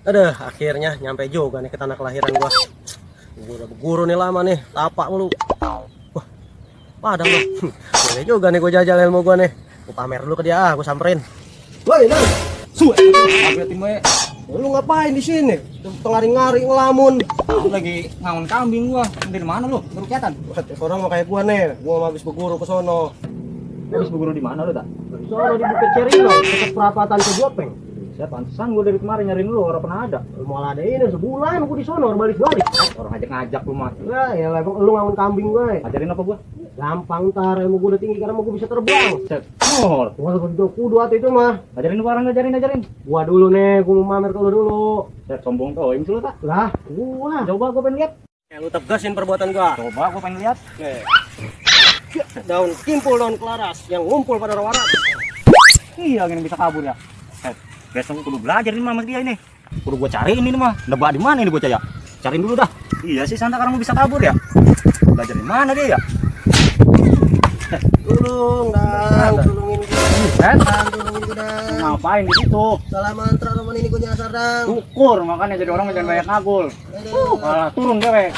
Aduh, akhirnya nyampe juga nih ke tanah kelahiran gua. Gua udah berguru nih lama nih, tapak mulu. Wah, padang loh. Boleh juga nih gua jajal ilmu gua nih. Gua pamer dulu ke dia, gua samperin. Woi, Nang. Suwe. Ngapain gue? Lu ngapain di sini? Tengah ngari ngelamun. Aku lagi ngangon kambing gua. Dari mana lu? Baru kelihatan. Orang mau kayak gua nih. Gua habis berguru ke sono. Habis berguru di mana lu, tak? Di sono di Bukit Cerino, dekat perapatan Kejopeng. Saya pantesan gua dari kemarin nyariin lu, orang pernah ada. Malah ada ini sebulan gua di sono balik-balik. Orang ngajak-ngajak lu mah. Ya emang lu ngawin kambing gue. Ajarin apa gua? Gampang ntar ilmu gue udah tinggi karena gue bisa terbang. Set. Oh, Gua kudu hati itu mah. ajarin lu orang ajarin. Gua dulu nih, gua mau mamer ke lu dulu. Set sombong tuh, ini lu tak? Lah, gua. Coba gua pengen lihat. Ya lu tegasin perbuatan gua. Coba gua pengen lihat. Daun kimpul daun kelaras yang ngumpul pada rawaran. Iya, gini bisa kabur ya. Set. Besok gua kudu belajar nih sama dia ini. Kudu gua cariin ini mah. Nebak di mana ini bocah ya? Cariin dulu dah. Iya sih Santa karena mau bisa kabur ya. Belajar di mana dia ya? Tulungin gua. Tulungin gua dah. Ngapain di situ? Salah mantra teman ini gua nyasar dang. Ukur makanya jadi orang jangan banyak ngagul. Malah turun dewe.